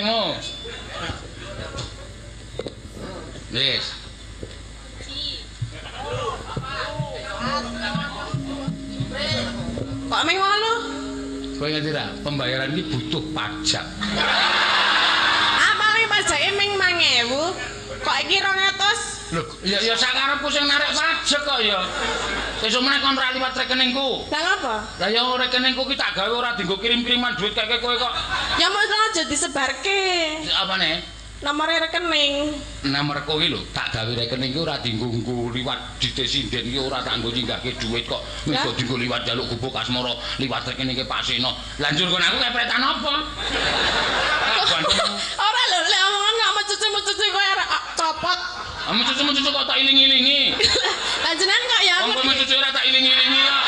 rekeningmu. Wis. Kok ming 8? Kowe ngerti ra, pembayaran iki butuh pajak. Ah, paling pajake ming 5.000. Kok iki 200? Lho, ya ya sakarepku sing narik pajak kok ya. Sesuk meneh kon ra liwat rekeningku. Lah ngapa? Lah ya rekeningku ki tak gawe ora dienggo kirim-kiriman duit kaya kowe kok. Ya mung aja disebarke. Apane? Nomore rekening. Nomorku ki lho, tak gawe rekening ki ora dienggo nggo liwat dite sinden ki ora tak nggo nyinggahke duit kok. Wis kok dienggo liwat njaluk gubuk asmara, liwat rekening ki Pak Seno. Lah njur kon aku kepretan apa? Ora lho, lek omongan kok mecucu-mecucu kowe arek copot. Mecucu-mecucu kok tak iling-ilingi. Lah jenengan kok ya aku. Wong mecucu ora tak iling-ilingi kok.